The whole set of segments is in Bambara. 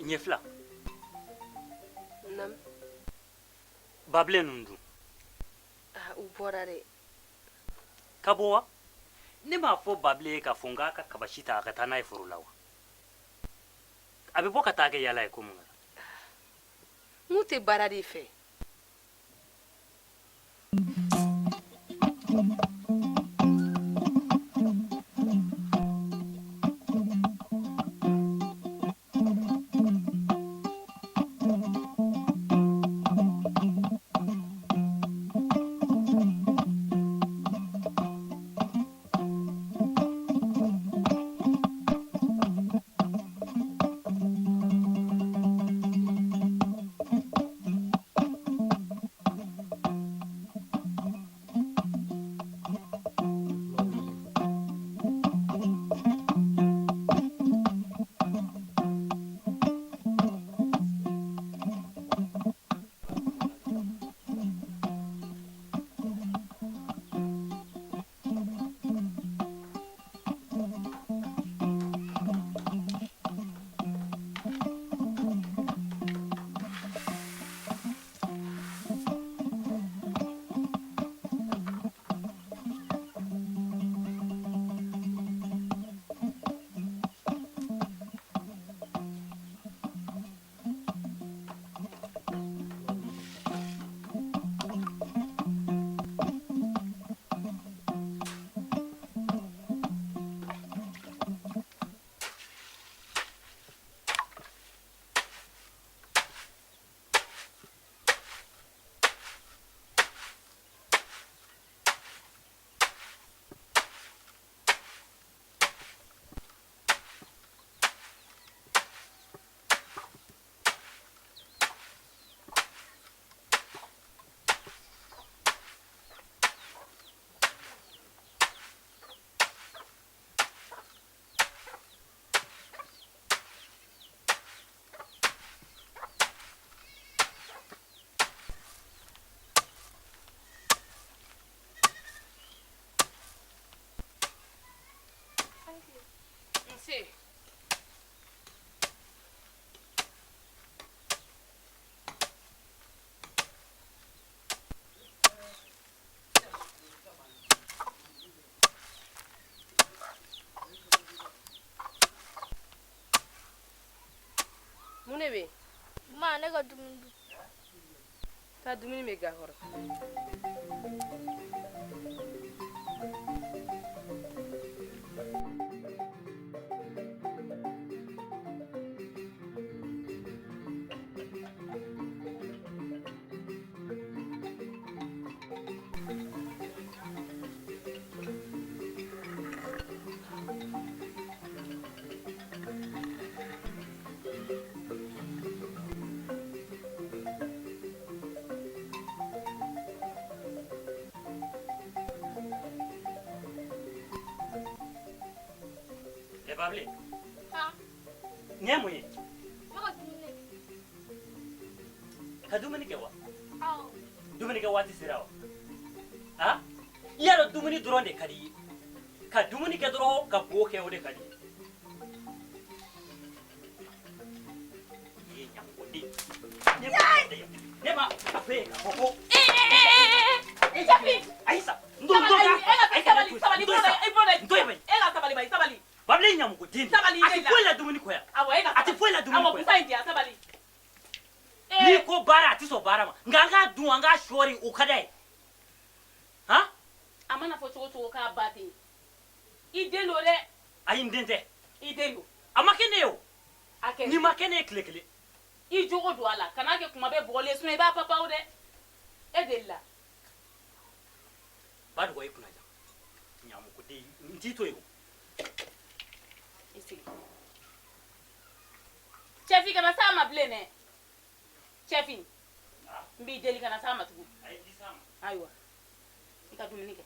Ɲɛ fila. Naamu. Babilen ninnu dun? U bɔra dɛ. Ka bɔ wa? Ne m'a fɔ Babilen ye k'a fɔ n k'a ka kabasi ta a ka taa n'a ye foro la wa? A bɛ bɔ ka taa kɛ yala ye ko mun na? N k'u tɛ baara de fɛ. Nse. Mun de bɛ yen? Ma, ne ka dumuni dun. Taa dumuni bɛ ga kɔrɔ. Babilen. Ha. Nin ye mun ye? Ne ka dumuni kɛ. Ka dumuni kɛ wa? Awɔ. Dumuni kɛ waati sera wa? Ha? I y'a dɔn dumuni dɔrɔn de ka di i ye. Ka dumuni kɛ dɔrɔn ka bo kɛ o de ka di i ye. I ye ɲamɔgɔden. Ne ma a fɔ e ye k'a fɔ ko. Jafi. Ayi sa. N t'o Sabali, sabali, sabali, n t'o ye. E ka sabali ba, sabali. Babilen ɲamɔgɔden. Sabali, A tɛ foyi la dumuni kɔ yan. Awɔ, e ka A tɛ foyi la dumuni Awɔ, kɔ yan. busan in di yan, sabali. N'i ko baara a tɛ sɔn baara ma nka an k'a dun an k'a sɔɔri o ka d'a ye. Han? A mana fɔ cogo cogo k'a ba tɛ yen. I den don dɛ. Ayi n den tɛ. I den don. A ma kɛ ne ye o. A kɛ. N'i ma kɛ ne ye tile kelen. I jogo don a la kana kɛ kuma bɛɛ bugɔli ye sinon i b'a papaw dɛ. E delila. Ba dɔgɔ i kunna ja. Ɲamɔgɔden n t'i to yen o. I sigi. Cɛfin kana s'a ma bilen dɛ. Cɛfin. N b'i deli kana s'a ma tugun. Ayi n tɛ s'a ma. Ayiwa. I ka dumuni kɛ.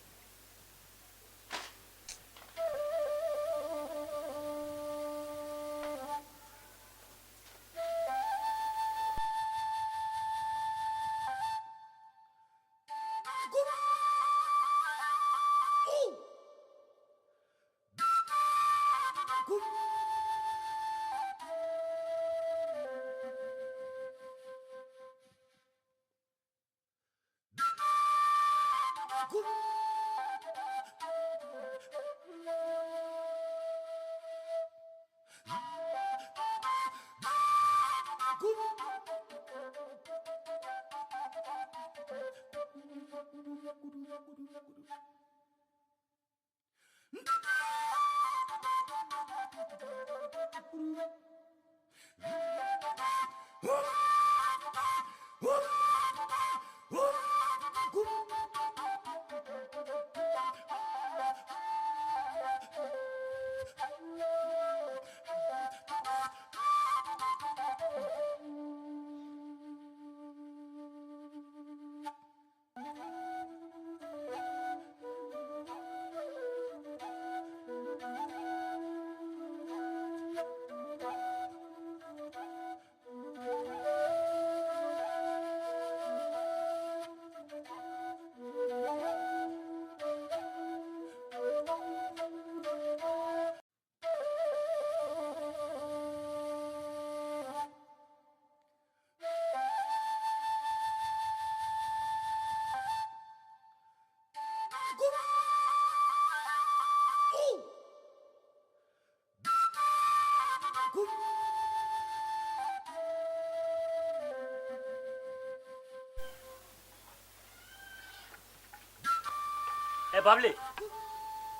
Ɛ Babile,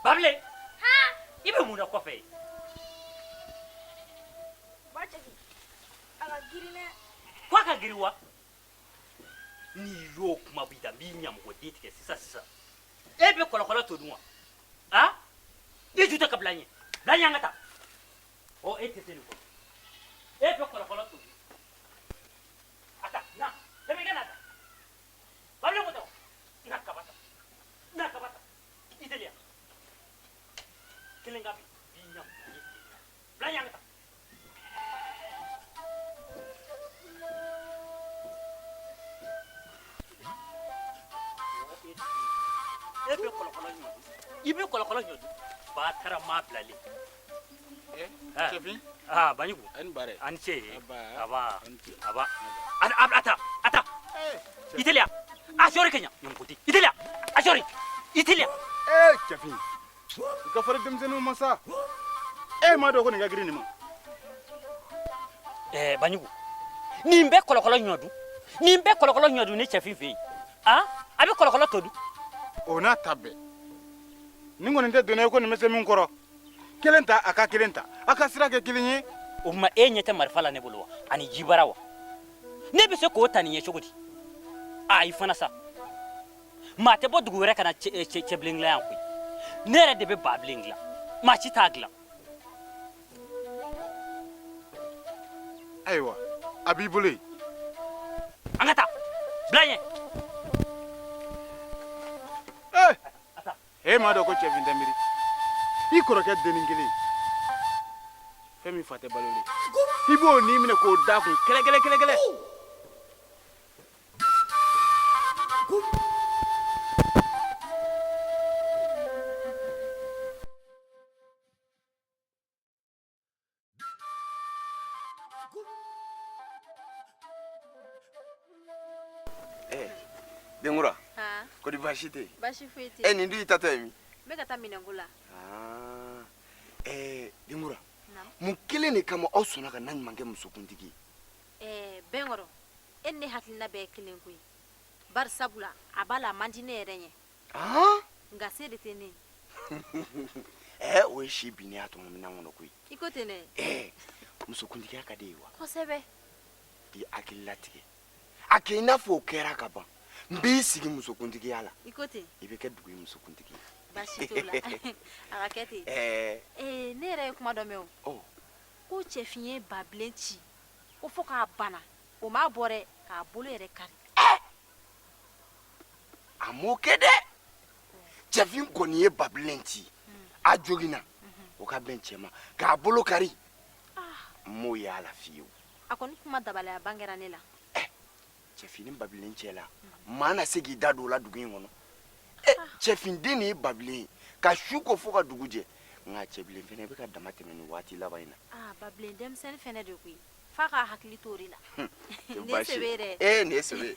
Babile, i bɛ mun na kɔfɛ yen? Ba cɛfin, a ka girin dɛ. Ko a ka girin wa? N'i y'o kuma bɔ i da, n b'i ɲamɔgɔden tigɛ sisan sisan. E bɛ kɔlɔkɔlɔ to dun wa? A? I ju tɛ ka bila n ɲɛ. Bila n ɲɛ an ka taa. Ɔ e tɛ se nin kɔrɔ. E bɛ kɔlɔkɔlɔ to dun. A ta, na, tɛmɛ i ka na ta. Babile ko tɛ wa? Na kaba ta. Na kaba ta. I teliya. Kelen ka bin, b'i ɲamɔgɔden tigɛ. Bila n ɲɛ an ka taa. E bɛ kɔlɔkɔlɔ ɲɔ dun. I bɛ kɔlɔkɔlɔ ɲɔ dun. Ba taara maa bilalen. Cɛfin. Aa Banjugu. A ni baara. A ni ce. Aba. Aba. A ni ce. Aba. A ta a ta. I teliya. A sɔɔri ka ɲa. Ɲɔmɔgɔden. I teliya. A sɔɔri. I teliya. Cɛfin. I ka fari denmisɛnninw ma sa. E m'a dɔn ko nin ka girin nin ma. Banjugu. Nin bɛ kɔlɔkɔlɔ ɲɔ dun. Nin bɛ kɔlɔkɔlɔ ɲɔ dun ne cɛfin fɛ yen. A a bɛ kɔlɔkɔlɔ to dun. O n'a ta bɛɛ. Nin kɔni tɛ donna ye ko nin bɛ se min kɔrɔ. Kelen ta a ka kelen ta. A ka sira kɛ kelen ye. O tuma e ɲɛ tɛ marifa la ne bolo wa? Ani jibara wa? Ne bɛ se k'o ta nin ye cogo di? A i fana sa. Maa tɛ bɔ dugu wɛrɛ ka na cɛbilen dilan yan koyi. Ne yɛrɛ de bɛ babilen dilan. Maa si t'a dilan. Ayiwa, a b'i bolo yen. An ka taa. Bila n ɲɛ. E m'a dɔn ko cɛfin tɛ miiri. I kɔrɔkɛ dennin kelen. Fɛn min fa tɛ balolen. I b'o ni minɛ k'o da kun kɛlɛ kɛlɛ kɛlɛ kɛlɛ. Denkura, kɔri baasi tɛ yen? Baasi foyi tɛ yen. Nin dun y'i taatɔ ye min? N bɛ ka taa minɛnko la. Denkura, mun kelen de kama aw sɔnna ka Naɲuman kɛ musokuntigi ye? Bɛnkɔrɔ, e ni ne hakilina bɛɛ ye kelen koyi. Bari sabula a b'a la a man di ne yɛrɛ ɲɛ. Nka se de tɛ ne ye. O ye si binnen y'a tɔmɔ minɛn kɔnɔ koyi. I ko ten dɛ. Musokuntigiya ka di e ye wa? Kosɛbɛ. I hakili latigɛ. A kɛ i n'a fɔ o kɛra ka ban. N b'i sigi musokuntigiya la. I ko ten. I bɛ kɛ dugu in musokuntigi ye. Baasi t'o la. A ka kɛ ten. Ne yɛrɛ ye kuma dɔ mɛn o. Ko cɛfin ye babilen ci. Ko fo k'a bana. O m'a bɔ dɛ, k'a bolo yɛrɛ kari. A m'o kɛ dɛ. Cɛfin kɔni ye babilen ci. A joginna. O ka bɛn cɛ ma. K'a bolo kari. N m'o y'a la fiyewu. A kɔni kuma dabalaya ban kɛra ne la. Cɛfin ni babilen cɛ la, maa na se k'i da don o la dugu in kɔnɔ. Cɛfinden de ye babilen ye ka su ko fo ka dugu jɛ. Nka cɛbilen fɛnɛ bɛ ka dama tɛmɛ nin waati laban in na. Babilen denmisɛnnin fɛnɛ de koyi. F'a ka hakili to o de la. Nin ye sɛbɛ ye dɛ. Ee, nin ye sɛbɛ ye.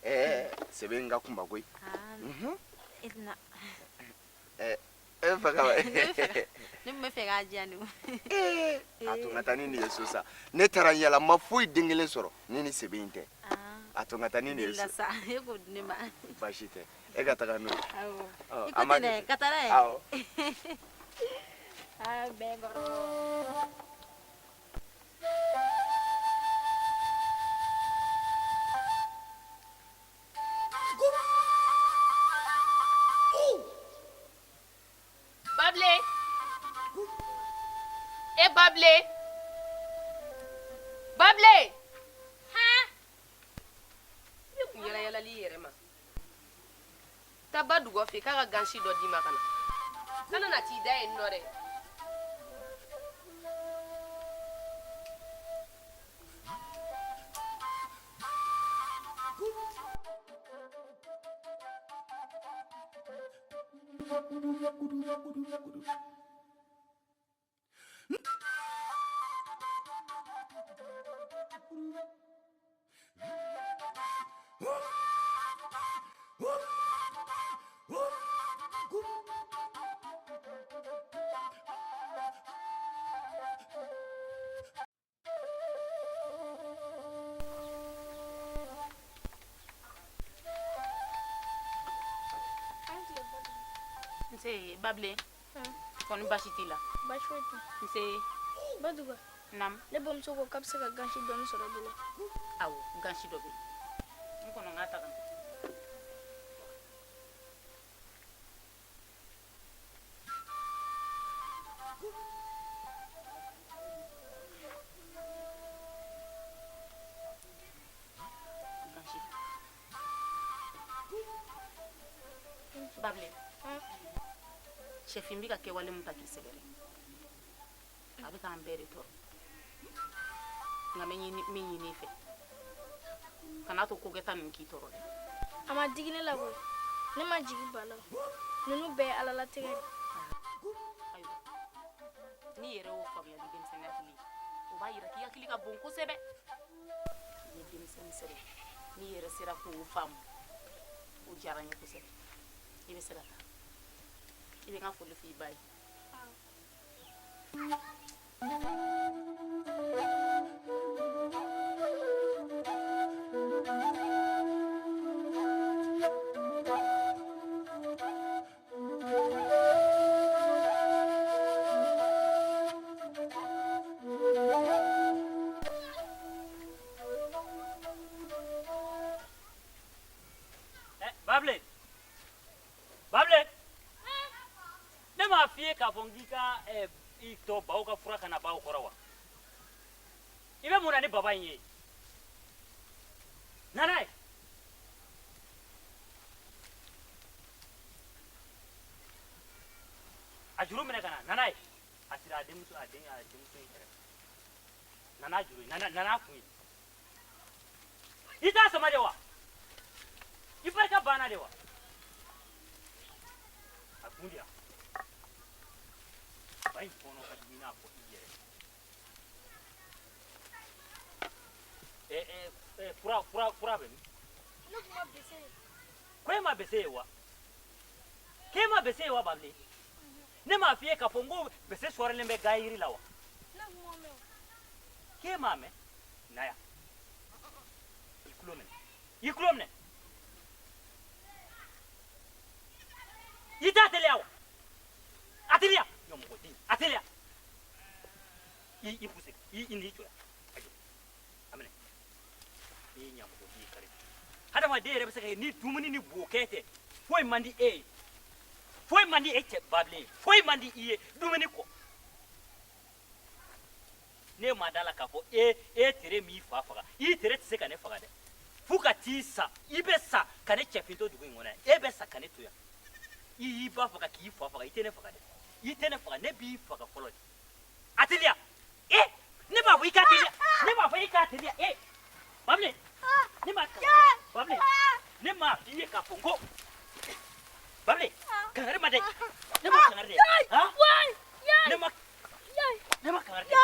Ɛɛ, sɛbɛ in ka kunba koyi. E tɛna. Ɛɛ, e bɛ fɛ ka. Ne tun bɛ fɛ k'a diyan de. Ee, a to n ka taa ni nin ye so sa. Ne taara n yala, n ma foyi den kelen sɔrɔ ni nin sɛbɛ in tɛ. A to n ka taa ni nin ye so. E k'o di ne ma. Baasi tɛ, e ka taga n'o ye. Awɔ. I ko ten dɛ, ka taa n'a ye. Awɔ. Aa, bɛɛ kɔrɔ. Babile. E Babile. Babile. Han. I kun yala yalali i yɛrɛ ma. Taa ba dugɔ fɛ k'a ka gansi dɔ d'i ma ka na. Kana na t'i da yen nɔ dɛ. Nse Babile. Kɔni baasi t'i la? Baasi foyi tɛ. Nse. Baduga. Naamu. Ne bamuso ko k'a bɛ se ka gansi dɔɔni sɔrɔ i bolo. Awɔ, gansi dɔ bɛ yen. N kɔnɔ n k'a ta ka na. Gansi. Babile. Cɛfin bɛ ka kɛwale min ta k'i sɛgɛrɛ, a bɛ k'an bɛɛ de tɔɔrɔ. Nka n bɛ min ɲini i fɛ, kan'a to kokɛta ninnu k'i tɔɔrɔ dɛ. A ma digi ne la koyi, ne ma jigi ba la, ninnu bɛɛ ye Ala latigɛ de. Ayiwa, n'i yɛrɛ y'o faamuya ni denmisɛnnin hakili ye, o b'a yira k'i hakili ka bon kosɛbɛ. I ye denmisɛnnin sɛbɛ, n'i yɛrɛ sera k'o faamu, o diyara n ye kosɛbɛ. I bɛ se ka taa. I bɛ n ka foli fɔ i ba ye. Babile. Babile. Ne m'a f'i ye k'a fɔ n k'i ka i tɔ baw ka fura kana baw kɔrɔ wa? I bɛ mun na ni baba in ye? Na n'a ye. A juru minɛ ka na, na n'a ye. A siri a denmuso a den a denmuso in kɛrɛfɛ. Na n'a juru ye, na n'a kun ye. I t'a sama de wa? I barika banna de wa? A kun di yan. Ba in fɔɔnɔ ka di i n'a fɔ i yɛrɛ. Fura bɛ min? Ne tun ma bese ye. Ko e ma bese ye wa? K'e ma bese ye wa Babile? Ne m'a f'i ye k'a fɔ n ko bese sɔrɔlen bɛ ga yiri la wa? Ne tun m'o mɛn o. K'e m'a mɛn? Na yan. I tulo minɛ. I tulo minɛ. I t'a teliya wa? A teliya. Ɲɔmɔgɔden, a teliya. I puse, i n'i jɔ yan. A jɔ. A minɛ. I ye ɲamɔgɔden kari. Hadamaden yɛrɛ bɛ se ka kɛ ni dumuni ni bokɛ tɛ, foyi man di e ye. Foyi man di e cɛ Babilen ye. Foyi man di i ye dumuni kɔ. Ne ma da la k'a fɔ e tere m'i fa faga. I tere tɛ se ka ne faga dɛ. F'u ka t'i sa. I bɛ sa ka ne cɛfin to dugu in kɔnɔ yan. E bɛ sa ka ne to yan. I y'i ba faga k'i fa faga, i tɛ ne faga dɛ. I tɛ ne faga, ne b'i faga fɔlɔ de. A teliya. E, ne b'a fɔ i k'a teliya. Ne b'a fɔ i k'a teliya. E, Babile. Ne m'a Babile. Ne m'a f'i ye k'a fɔ n ko. Babile, kangari ma dɛ. Ne ma kangari dɛ. Han? Ne ma kangari dɛ.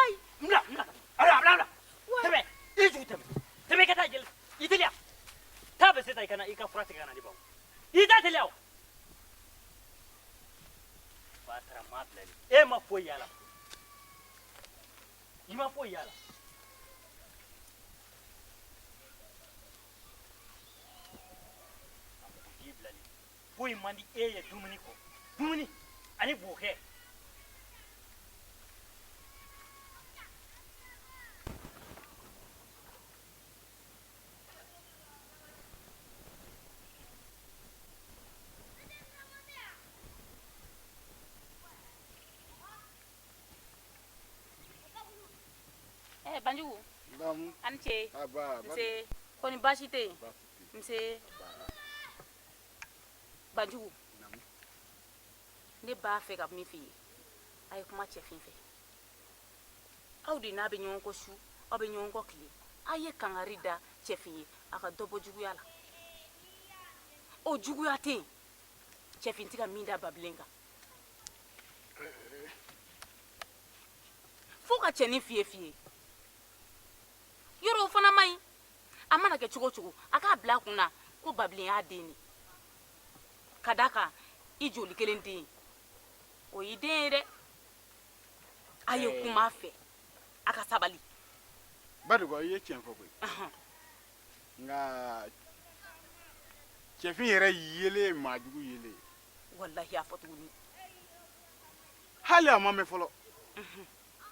N bila, n bila. Ala, ala, ala. na i ka fura tigɛ ka na di bawo. I da teliya o. Batara maa bilali. E ma foyi y'a la. I ma foyi y'a la. A mɔgɔ bilali. Foyi man di e ye dumuni kɔ. Dumuni ani bokɛ. Banjugu. Naamu. Ani ce. Aba. Nse. Kɔni baasi tɛ yen. Nse. Banjugu. Naamu. Ne b'a fɛ ka min f'i ye. A ye kuma cɛfin fɛ. Aw de n'a bɛ ɲɔgɔn kɔ su, aw bɛ ɲɔgɔn kɔ tile. A ye kangari da cɛfin ye, a ka dɔ bɔ juguya la. O juguya tɛ yen. Cɛfin tɛ ka min da Babilen kan. Fo ka cɛnin fiyɛ fiyɛ. Yɔrɔ o fana man ɲi. A mana kɛ cogo o cogo, a k'a bila a kun na ko Babilen y'a den de. Ka d'a kan i joli kelen den, o y'i den ye dɛ. A ye kuma a fɛ, a ka sabali. Badɔgɔ, i ye tiɲɛ fɔ koyi. Nka cɛfin yɛrɛ yelen ye maajugu yelen ye. Walahi a fɔ tuguni. Hali a ma mɛn fɔlɔ.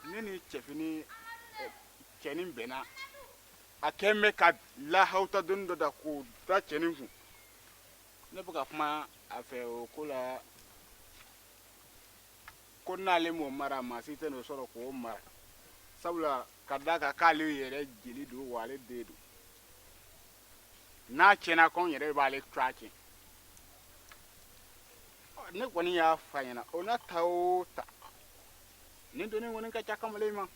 Ne ni cɛfin ni cɛnin bɛnna a kɛn bɛ ka lahawuta doni dɔ da k'o da cɛnin kun. Ne bɛ ka kuma a fɛ o ko la ko n'ale m'o mara maa si tɛ n'o sɔrɔ k'o mara, sabula ka d'a kan k'ale yɛrɛ jeli don wa ale den don. N'a tiɲɛna k'anw yɛrɛ b'ale tɔgɔ tiɲɛ. Ne kɔni y'a f'a ɲɛna o n'a ta o ta nin doni kɔni ka ca kamalen ma.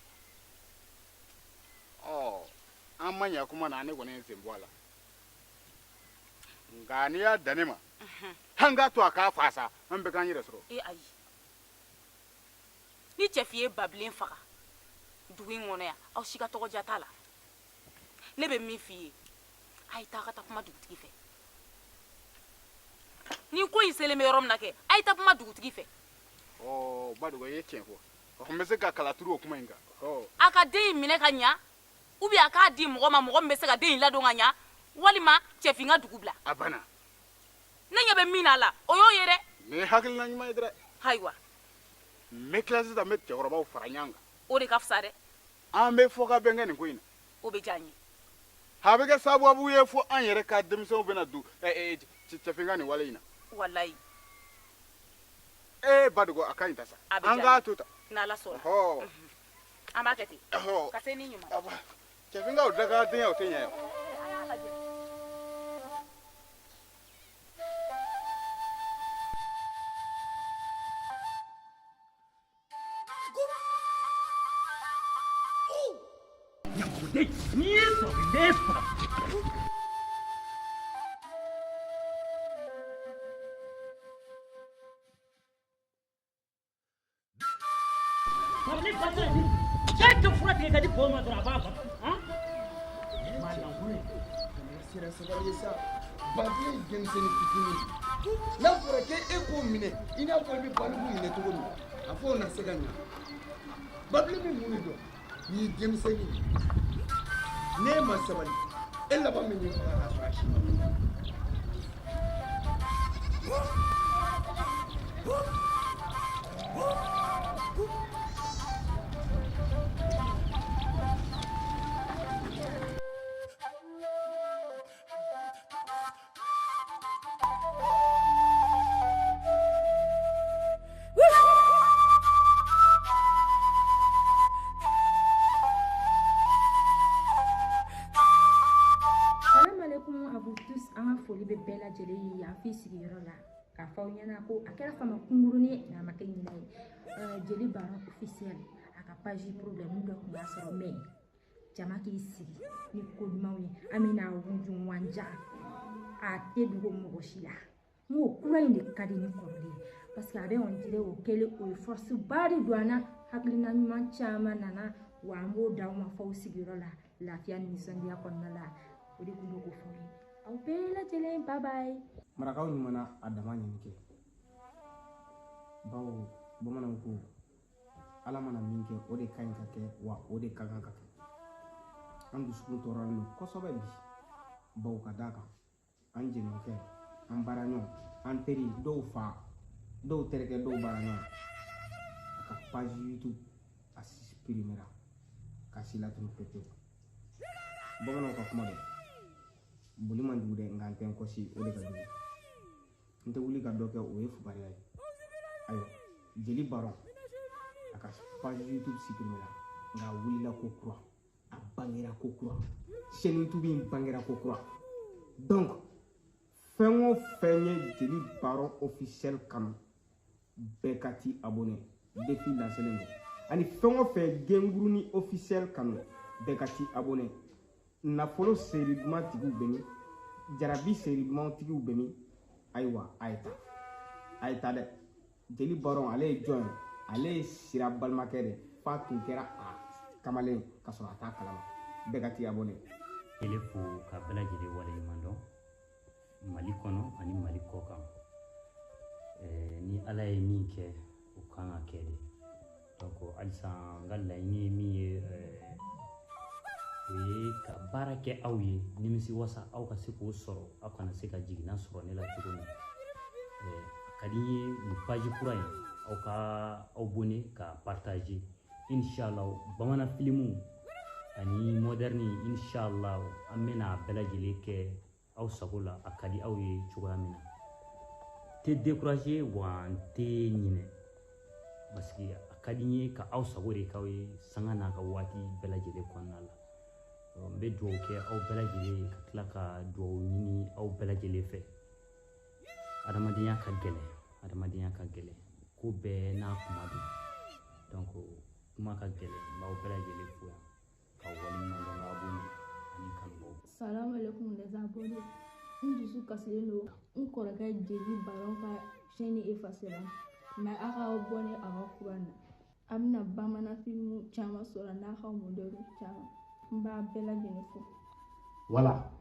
Ɔ an ma ɲɛ kuma na, ne kɔni ye n sen bɔ a la. Nka n'i y'a dan ne ma, an k'a to a k'a fa sa, an bɛɛ k'an yɛrɛ sɔrɔ. E ayi, ni cɛfin ye Babilen faga dugu in kɔnɔ yan, aw si ka tɔgɔ diya t'a la. Ne bɛ min f'i ye, a ye taa ka taa kuma dugutigi fɛ. Ni ko in selen bɛ yɔrɔ min na kɛ, a ye taa kuma dugutigi fɛ. Ɔ Badɔgɔ, i ye tiɲɛ fɔ. N bɛ se ka kala turu o kuma in kan. A ka den in minɛ ka ɲa, ou bien a k'a di mɔgɔ ma, mɔgɔ min bɛ se ka den in ladon ka ɲa, walima cɛfin ka dugu bila. A banna. Ne ɲɛ bɛ min na a la, o y'o ye dɛ. Nin ye hakilina ɲuman ye dɛ. Ayiwa. N bɛ tila sisan, n bɛ cɛkɔrɔbaw fara ɲɔgɔn kan. O de ka fisa dɛ. An bɛ fɔ ka bɛn kɛ nin ko in na. O bɛ diya n ye. A bɛ kɛ sababu ye fo an yɛrɛ ka denmisɛnw bɛna don cɛfin ka nin wale in na. Walayi. Ee Badɔgɔ, a ka ɲi ta sa. An k'a to tan. N'Ala sɔnna. An b'a kɛ ten. Ka se ni ɲuman. Cɛfin ka o dakadenya o tɛ ɲɛ yan. A y'a lajɛ. Ɲankɔrɔden, n'i ye sɔrɔ ne faga. Ne ba tɛ cɛ tɛ fura tigɛ ka di bɔn ma dɔrɔn a b'a ban. Maa lankolon ye. Sera sabali ye sa. Babilen ye denmisɛnnin fitinin ye. N'a fɔra k'e k'o minɛ i n'a fɔ i bɛ baliku minɛ cogo min, a fɔ o na se ka ɲa. Babilen bɛ mun de dɔn? N'i ye denmisɛnnin ye, n'e ma sabali, e laban bɛ nin faga k'a sɔrɔ a si ma bɔ. Salam alaikum à vous tous. An ka foli bɛ bɛɛ lajɛlen ye yan f'i sigiyɔrɔ la k'a fɔ aw ɲɛna ko a kɛra fama kunkurunin ye nka a ma kɛ ɲinɛ ye. Jeli Baron officiel a ka page problème dɔ tun b'a sɔrɔ, mais jama k'i sigi ni ko ɲumanw ye. An bɛna wunjun wanja a tɛ dogo mɔgɔ si la. N ko kura in de ka di ni kɔrɔlen ye parce que a bɛ on dirait o kɛlen o ye force ba de don an na. Hakilina ɲuman caman nana wa an b'o d'aw ma f'aw sigiyɔrɔ la lafiya ni nisɔndiya kɔnɔna la. O de tun bɛ k'o fɔ aw ye. Aw bɛɛ lajɛlen, bye bye. Marakaw ɲuman a dama ɲini kɛ, bawo bamananw ko Ala mana min kɛ o de ka ɲi ka kɛ, wa o de ka kan ka kɛ. An dusukun tɔɔrɔlen don kosɛbɛ bi, bawo ka d'a kan an jɛɲɔgɔnkɛ, an baaraɲɔgɔn, an teri, dɔw fa, dɔw terikɛ, dɔw baaraɲɔgɔn, a ka page YouTube a supprimera ka si latunu pewu. Bamananw ka kuma don, boli man jugu dɛ, nka n tɛ n kɔsi, o de ka jugu. N tɛ wuli ka dɔ kɛ, o ye fugariya ye. Ayiwa, Jeli Baron a ka page YouTube supprimera, nka a wulila ko kura, a bangera ko kura, chaîne YouTube in bangera ko kura. Donc fɛn o fɛn ye Jeli Baron officiel kanu, bɛɛ ka t'i abonné, défi lancelen don. Ani fɛn o fɛn Gengurunin officiel kanu, bɛɛ ka t'i abonné. Nafolo seeri duman tigiw bɛ min? Jarabi seeri duman tigiw bɛ min? Ayiwa, a ye taa, a ye taa dɛ. Jeli Baron ale ye jɔn ye? Ale ye Sira balimakɛ de, f'a tun kɛra a kamalen ka sɔrɔ a t'a kalama. Bɛɛ ka t'i abonné. Ele fo ka bɛɛ lajɛlen waleɲuman dɔn Mali kɔnɔ ani Mali kɔ kan. Ni Ala ye min kɛ, o kan ka kɛ de. Donc halisa n ka laɲini ye min ye, o ye ka baara kɛ aw ye nimisi wasa, aw ka se k'o sɔrɔ, aw kana se ka jiginna sɔrɔ ne la cogo min. A ka di n ye nin page kura in, aw ka aw abonné ka partager. Inshallah bamanan filimu ani moderne, inshallah an bɛna a bɛɛ lajɛlen kɛ aw sago la, a ka di aw ye cogoya min na. Tɛ décourager wa n tɛ ɲinɛ, parce que a ka di n ye ka aw sago de k'aw ye sanga n'a ka waati bɛɛ lajɛlen kɔnɔna la. N bɛ dugawu kɛ aw bɛɛ lajɛlen ye, ka tila ka dugawu ɲini aw bɛɛ lajɛlen fɛ. Adamadenya ka gɛlɛn, adamadenya ka gɛlɛn, ko bɛɛ n'a kuma don. Donc kuma ka gɛlɛn, n b'aw bɛɛ lajɛlen fo yan k'aw waleɲuman dɔn, k'aw abonné ani kanubagaw. Salam alaikum les abonnés. N dusu kasilen don, n kɔrɔkɛ Jeli Baron ka chaîne effacé la, mais aw ka abonné a ka kura na. A bɛna bamanan filimu caman sɔrɔ n'a ka modèle caman. N b'a bɛɛ lajɛlen fo. Wala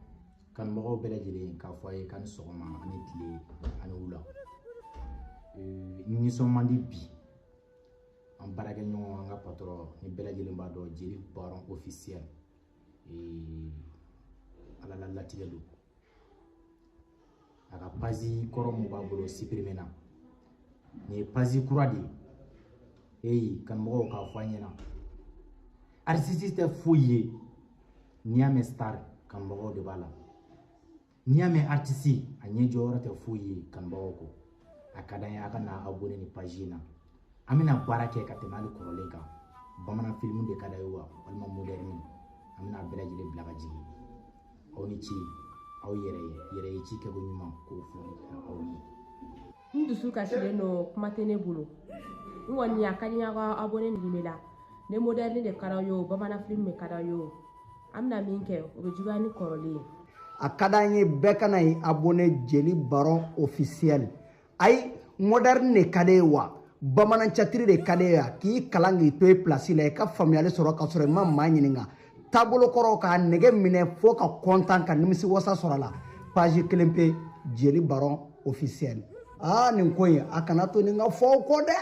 kanubagaw bɛɛ lajɛlen, k'a fɔ a ye k'a ni sɔgɔma ani tile ani wula. N nisɔn man di bi. An baarakɛɲɔgɔn, an ka patron, ni bɛɛ lajɛlen b'a dɔn, Jeli Baron officiel, Ala la latigɛ don. A ka page kɔrɔ mun b'a bolo supprimer na, nin ye page kura de ye. Eyi kanubagaw, k'a fɔ an ɲɛna, artiste tɛ foyi ye. N'i y'a mɛn star, kanubagaw de b'a la. N'i y'a mɛn artiste, a ɲɛ jɔyɔrɔ tɛ foyi ye kanubagaw kɔ. A ka d'an ye a ka na abonné ni page in na. An bɛna baara kɛ ka tɛmɛ hali kɔrɔlen kan. Bamanan filimu de ka d'a ye wa, walima moderne, an bɛna a bɛɛ lajɛlen bila ka jigin. Aw ni ce, aw yɛrɛ ye yɛrɛ ye ci kɛko ɲuman k'o fɔ aw ye. N dusu kasilen don, kuma tɛ ne bolo. N kɔni a ka di n ye aw ka abonné nin la. Ne moderne de ka d'aw ye o, bamanan filimu de ka d'aw ye o, an bɛna min kɛ, o bɛ juguya ni kɔrɔlen ye. A ka d'an ye bɛɛ ka na i abonné Jeli Baron officiel. Ayi, moderne de ka d'e ye wa, bamanan catiri de ka d'e ye wa, k'i kalan k'i to i place la, i ka faamuyali sɔrɔ ka sɔrɔ i ma maa ɲininka. Taabolo kɔrɔ k'a nɛgɛ minɛ fo ka kɔntan ka nimisi wasa sɔrɔ a la. Page kelen pe, Jeli Baron officiel. Aa, nin ko in, a kana to nin ka fɔ aw kɔ dɛ.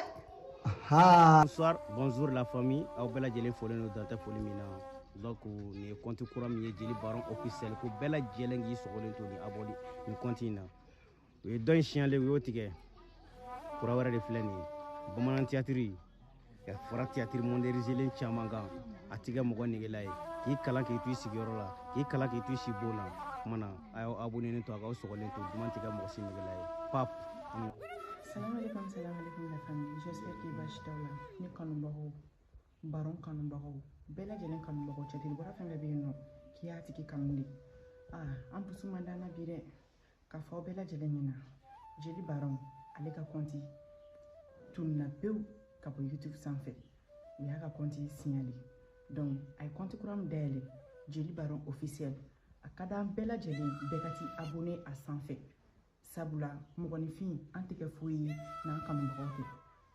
Ha. Bonsoir, bonjour la famille. Aw bɛɛ lajɛlen folen don dan tɛ foli min na. Donc nin ye compte kura min ye, Jeli Baron officiel, ko bɛɛ lajɛlen k'i sɔgɔlen to nin abonné nin compte in na. U ye dɔ in signalé, u y'o tigɛ. Kura wɛrɛ de filɛ nin ye. Bamanan théâtre ka fara théâtre modernisé caman kan, a ti kɛ mɔgɔ negela ye. K'i kalan k'i to i sigiyɔrɔ la, k'i kalan k'i to i si bon na. Kuma na, a y'aw abonné to, a k'aw sɔgɔlen to, duman ti kɛ mɔgɔ si negela ye. Pap. Salam alaikum, salam alaikum la famille. J'espère que baasi t'aw la. Ne kanubagaw, Baron kanubagaw, bɛɛ lajɛlen kanubagaw, cɛtiri bɔra fɛn fɛn bɛ yen nɔ, k'i y'a tigi kanu de. Ah, an dusu man d'an na bi dɛ. K'a fɔ aw bɛɛ lajɛlen ɲɛna, Jeli Baron ale ka compte tununna pewu ka bɔ YouTube sanfɛ. U y'a ka compte signalé. Donc a ye compte kura min dayɛlɛ, Jeli Baron officiel, a ka d'an bɛɛ lajɛlen bɛɛ ka t'i abonné a sanfɛ. Sabula mɔgɔninfin an tɛ kɛ foyi ye n'an kanubagaw tɛ.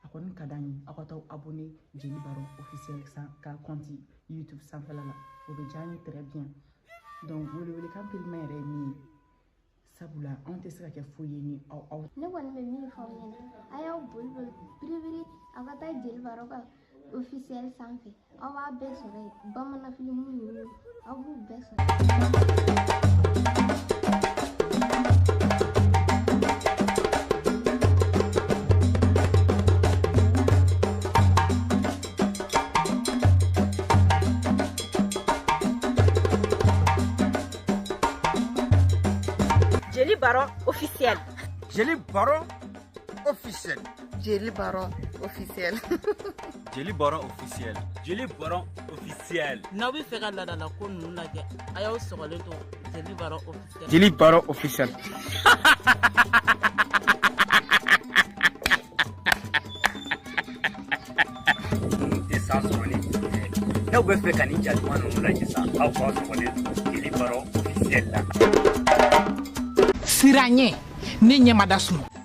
A kɔni ka d'an ye aw ka taa abonné Jeli Baron officiel ka compte YouTube sanfɛla la, o bɛ diya an ye très bien. Donc welewelekan teliman yɛrɛ ye min ye. Sabula anw tɛ se ka kɛ foyi ye ni aw aw. Ne kɔni bɛ min fɔ aw ɲɛna, a y'aw boli boli biribiri aw ka taa Jeli Baron ka officiel sanfɛ, aw b'a bɛɛ sɔrɔ yen. Bamanan filimu ninnu aw b'u bɛɛ sɔrɔ. Jeli Baron officiel. Jeli Baron officiel. Jeli Baron officiel. Jeli Baron officiel. Jeli Baron officiel. N'aw bɛ fɛ ka laadala ko ninnu lajɛ, a y'aw sɔgɔlen to Jeli Baron officiel. Jeli Baron officiel. Ninnu tɛ san sɔrɔ ni n'aw bɛ fɛ ka nin ja duman ninnu lajɛ sa, aw k'aw sɔgɔlen to Jeli Baron officiel la. Siran ɲɛ ne ɲɛ ma da sunɔgɔ.